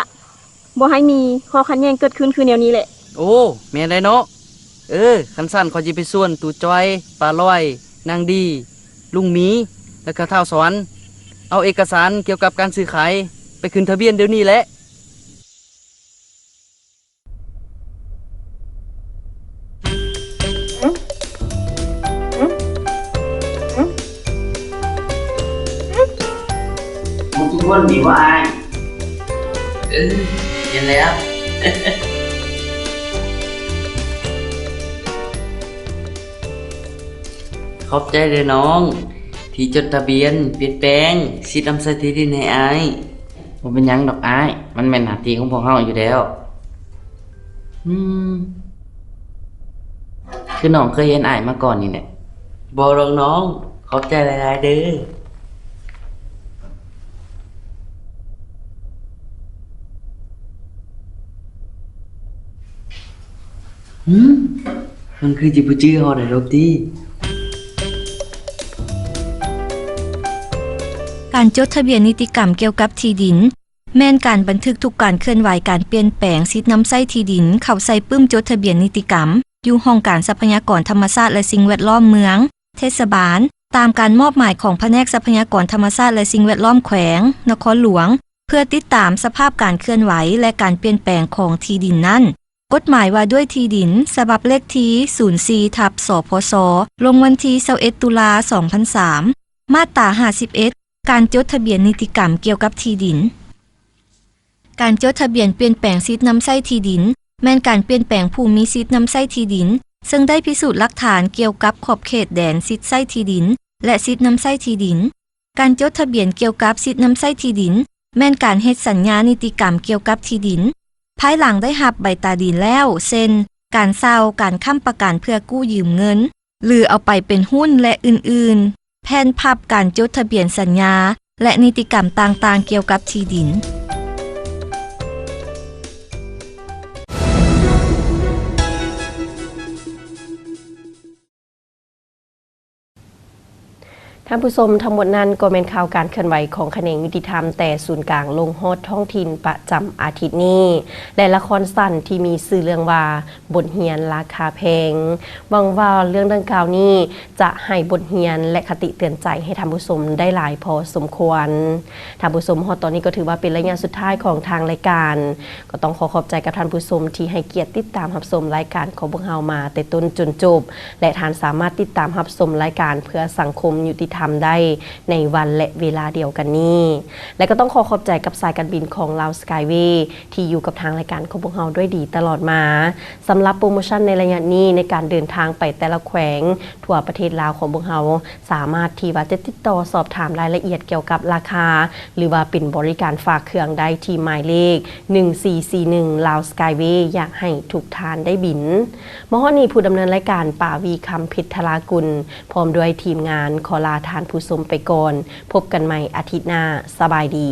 ບໍ່ໃຫ້ມີຂໍ້ຂັດແຍ່ງເກີດຂຶ້ນຄືແນວນີ້ແຫຼະ. ໂອ້ ແມ່ນໄດ໋ເນາະ. ເອີ ຄັນຊັ້ນຂ້ອຍຊິໄປຊວນຕູ້ຈ້ອຍ, ປ້າຫຼອຍ, ນາງດີ, ລຸງໝີ ແລະ ກະທ້າວສອນ ເອົາເອກະສານກ່ຽວກັບການຊື້ຂາຍໄປຂຶ້ນທະບຽນດຽວນີ້ແຫຼະ. ໝົດທຸກຄົນດີບໍ່ອ້າຍ? ເອີ ແມ່ນແລ້ວ. ຂອບໃຈເດີນ້ອງ ທີ່ຈົດທະບຽນປ່ຽນແປງສິດນຳໃຊ້ທີ່ດິນໃຫ້ອ້າຍ. ບໍ່ເປັນຫຍັງດອກອ້າຍ, ມັນແມ່ນໜ້າທີ່ຂອງພວກເຮົາຢູ່ແລ້ວ. ອືມ ຄືນ້ອງເຄີຍເຫັນອ້າຍມາກ່ອນນີ້ແຫຼະ. ບໍ່ດອກນ້ອງ, ຂອບໃຈຫຼາຍໆເດີ. ຫືມ ມັນຄືຊິບໍ່ຈື່ເຮົາໄດ້ດອກຕິ? ການຈົດທະບຽນນິຕິກຳກ່ຽວກັບທີ່ດິນ ແມ່ນການບັນທຶກທຸກການເຄື່ອນໄຫວການປ່ຽນແປງສິດນຳໃຊ້ທີ່ດິນເຂົ້າໃສ່ປຶ້ມຈົດທະບຽນນິຕິກຳ ຢູ່ຫ້ອງການຊັບພະຍາກອນທຳມະຊາດ ແລະ ສິ່ງແວດລ້ອມເມືອງ, ເທດສະບານ ຕາມການມອບໝາຍຂອງພະແນກຊັບພະຍາກອນທຳມະຊາດ ແລະ ສິ່ງແວດລ້ອມແຂວງນະຄອນຫຼວງ ເພື່ອຕິດຕາມສະພາບການເຄື່ອນໄຫວ ແລະ ການປ່ຽນແປງຂອງທີ່ດິນນັ້ນ. ກົດໝາຍວ່າດ້ວຍທີ່ດິນ ສະບັບເລກທີສູນສີ່ ທັບ ສພສ ລົງວັນທີຊາວເອັດ ຕຸລາ ສອງພັນສາມ ມາດຕາຫ້າສິບເອັດ ການຈົດທະບຽນນິຕິກຳກ່ຽວກັບທີ່ດິນ. ການຈົດທະບຽນປ່ຽນແປງສິດນຳໃຊ້ທີ່ດິນ ແມ່ນການປ່ຽນແປງຜູ້ມີສິດນຳໃຊ້ທີ່ດິນ ເຊິ່ງໄດ້ພິສູດຫຼັກຖານກ່ຽວກັບຂອບເຂດແດນສິດໃຊ້ທີ່ດິນ ແລະ ສິດນຳໃຊ້ທີ່ດິນ. ການຈົດທະບຽນກ່ຽວກັບສິດນຳໃຊ້ທີ່ດິນ ແມ່ນການເຮັດສັນຍານິຕິກຳກ່ຽວກັບທີ່ດິນ ພາຍຫຼັງໄດ້ຮັບໃບຕາດິນແລ້ວ ເຊັ່ນ ການເຊົ່າ, ການຄ້ຳປະກັນເພື່ອກູ້ຢືມເງິນ ຫຼື ເອົາໄປເປັນຫຸ້ນ ແລະ ອື່ນໆ, ແຜ່ນພັບການຈົດທະບຽນສັນຍາ ແລະ ນິຕິກຳຕ່າງໆກ່ຽວກັບທີ່ດິນ. ທ່ານຜູ້ຊົມ, ທັງໝົດນັ້ນກໍແມ່ນຂ່າວການເຄື່ອນໄຫວຂອງຂະແໜງຍຸຕິທຳແຕ່ສູນກາງລົງຮອດທ້ອງຖິ່ນປະຈຳອາທິດນີ້ ແລະ ລະຄອນສັ້ນທີ່ມີຊື່ເລື່ອງວ່າ ບົດຮຽນລາຄາແພງ. ຫວັງວ່າເລື່ອງດັ່ງກ່າວນີ້ຈະໃຫ້ບົດຮຽນ ແລະ ຄະຕິເຕືອນໃຈໃຫ້ທ່ານຜູ້ຊົມໄດ້ຫຼາຍພໍສົມຄວນ. ທ່ານຜູ້ຊົມ, ຮອດຕອນນີ້ກໍຖືວ່າເປັນໄລຍະສຸດທ້າຍຂອງທາງລາຍການ. ກໍຕ້ອງຂໍຂອບໃຈກັບທ່ານຜູ້ຊົມທີ່ໃຫ້ກຽດຕິດຕາມຮັບຊົມລາຍການຂອງພວກເຮົາມາແຕ່ຕົ້ນຈົນຈົບ ແລະ ທ່ານສາມາດຕິດຕາມຮັບຊົມລາຍການເພື່ອສັງຄົມຍຸຕິທ ທຳໄດ້ໃນວັນ ແລະ ເວລາດຽວກັນນີ້. ແລະ ກໍຕ້ອງຂໍຂອບໃຈກັບສາຍການບິນຂອງ Lao Skyway ທີ່ຢູ່ກັບທາງລາຍການຂອງພວກເຮົາດ້ວຍດີຕະຫຼອດມາ. ສຳລັບໂປຣໂມຊັນໃນໄລຍະນີ້ ໃນການເດີນທາງໄປແຕ່ລະແຂວງທົ່ວປະເທດລາວຂອງພວກເຮົາ ສາມາດທີ່ວ່າຈະຕິດຕໍ່ສອບຖາມລາຍລະອຽດກ່ຽວກັບລາຄາ ຫຼືວ່າເປັນບໍລິການຝາກເຄື່ອງໄດ້ທີ່ໝາຍເລກ ໜຶ່ງສີ່ສີ່ໜຶ່ງ Lao Skyway ຢາກໃຫ້ທຸກທ່ານໄດ້ບິນ. ມາຮອດນີ້ ຜູ້ດຳເນີນລາຍການ ປາວີ ຄຳເພັດທະລາກຸນ ພ້ອມດ້ວຍທີມງານ ຂໍລາທ່ານຜູ້ຊົມໄປກ່ອນ. ພົບກັນໃໝ່ອາທິດໜ້າ. ສະບາຍດີ.